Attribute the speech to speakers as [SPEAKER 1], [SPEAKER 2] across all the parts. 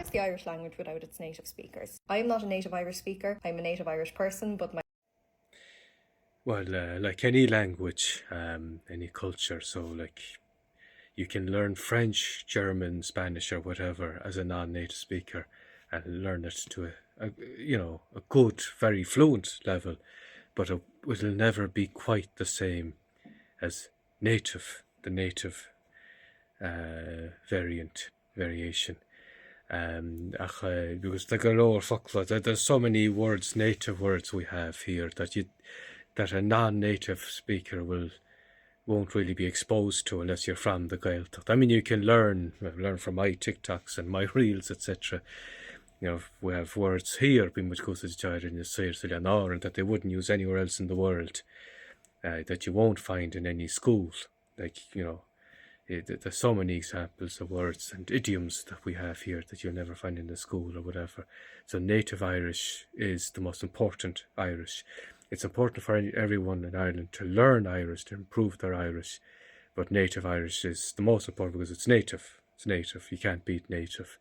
[SPEAKER 1] What is the Irish language without its native speakers? I am not a native Irish speaker, I am a native Irish person, but my.
[SPEAKER 2] Well, uh, like any language, um, any culture, so like you can learn French, German, Spanish or whatever as a non-native speaker and learn it to a, a you know, a good, very fluent level, but it will never be quite the same as native, the native uh, variant, variation. Um, ach, uh, because the go leor focla, there, there's so many words, native words we have here that you that a non-native speaker will won't really be exposed to unless you're from the Gaeltacht. I mean, you can learn learn from my TikToks and my reels, etc. You know, we have words here, bíonn muid ag úsáid in Árainn that they wouldn't use anywhere else in the world, uh, that you won't find in any school. Like, you know, it, there's so many examples of words and idioms that we have here that you'll never find in the school or whatever. So native Irish is the most important Irish. It's important for everyone in Ireland to learn Irish, to improve their Irish, but native Irish is the most important because it's native. It's native. You can't beat native.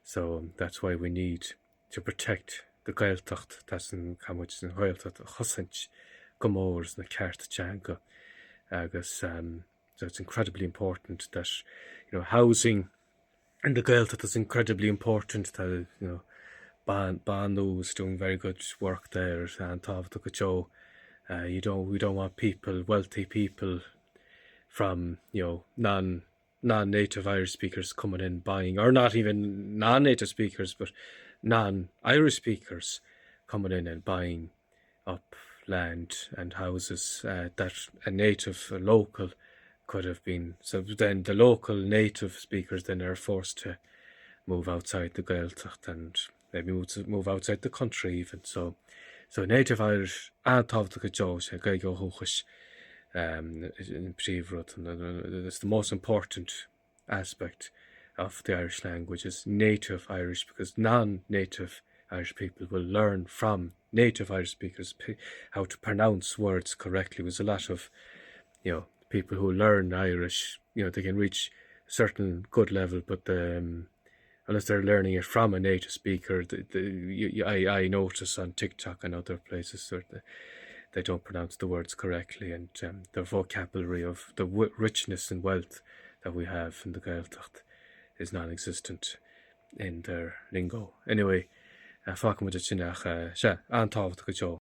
[SPEAKER 2] So um, that's why we need to protect the Gaeltacht, that's an caithfidh muid an Ghaeltacht a chosaint go mór is na cearta teanga agus um, so it's incredibly important that you know housing in the Gaeltacht is incredibly important that you know Bánú is doing very good work there an-tábhachtach go deo. Uh, you don't we don't want people wealthy people from you know non non-native Irish speakers coming in buying or not even non-native speakers but non-Irish speakers coming in and buying up land and houses uh, that a native a local could have been. So then the local native speakers then are forced to move outside the Gaeltacht and maybe move, to, move outside the country even. So, so native Irish an-tábhachtach go deo sé Gaeilge ó dhúchas um, an príomhrud. It's the most important aspect of the Irish language is native Irish because non-native Irish people will learn from native Irish speakers how to pronounce words correctly. There's a lot of you know people who learn Irish, you know, they can reach a certain good level, but the, um, unless they're learning it from a native speaker, the, the, you, I, I notice on TikTok and other places sort of, they don't pronounce the words correctly and um, the vocabulary of the richness and wealth that we have in the Gaeltacht is non-existent in their lingo. Anyway, uh, fágfaidh muid sin ach uh, sea, an-tábhachtach go deo.